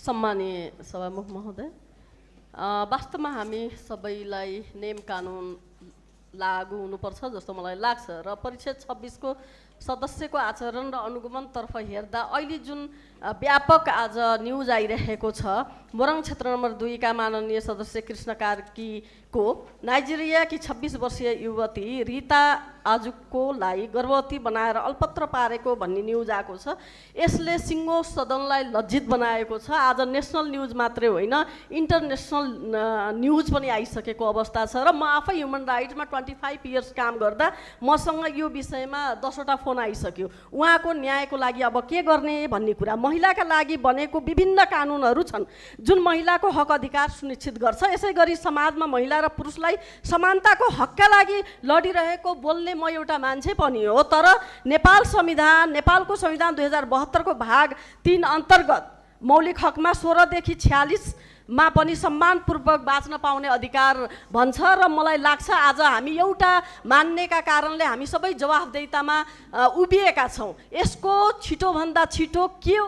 सम्मानीय सभामुख महोदय, वास्तवमा हामी सबैलाई नियम कानुन लागू हुनुपर्छ जस्तो मलाई लाग्छ र परिषद 26 को सदस्यको आचरण र अनुगमनतर्फ हेर्दा अहिले जुन व्यापक आज न्युज आइरहेको छ, मोरङ क्षेत्र नम्बर 2 का माननीय सदस्य कृष्ण कार्कीको नाइजेरियाकी 26 वर्षीय युवती रीता आजुकोलाई गर्भवती बनाएर अल्पत्र पारेको भन्ने न्युज आएको छ। यसले सिङ्गो सदनलाई लज्जित बनाएको छ। आज नेसनल न्युज मात्रै होइन, इन्टरनेसनल न्युज पनि आइसकेको अवस्था छ र म आफै ह्युमन राइट्समा 25 इयर्स काम गर्दा मसँग यो विषयमा 10वटा फोन आइसक्यो। उहाँको न्यायको लागि अब के गर्ने भन्ने कुरा, महिलाका लागि बनेको विभिन्न कानुनहरू छन् जुन महिलाको हक अधिकार सुनिश्चित गर्छ। यसै गरी समाजमा महिला र पुरुषलाई समानताको हकका लागि लडिरहेको बोल्ने म एउटा मान्छे पनि हो। तर नेपालको संविधान 2072 को भाग 3 अन्तर्गत मौलिक हकमा 16 देखि 46 मा पनि सम्मानपूर्वक बाँच्न पाउने अधिकार भन्छ र मलाई लाग्छ आज हामी एउटा मान्नेका कारणले हामी सबै जवाफदेहितामा उभिएका छौँ। यसको छिटोभन्दा छिटो के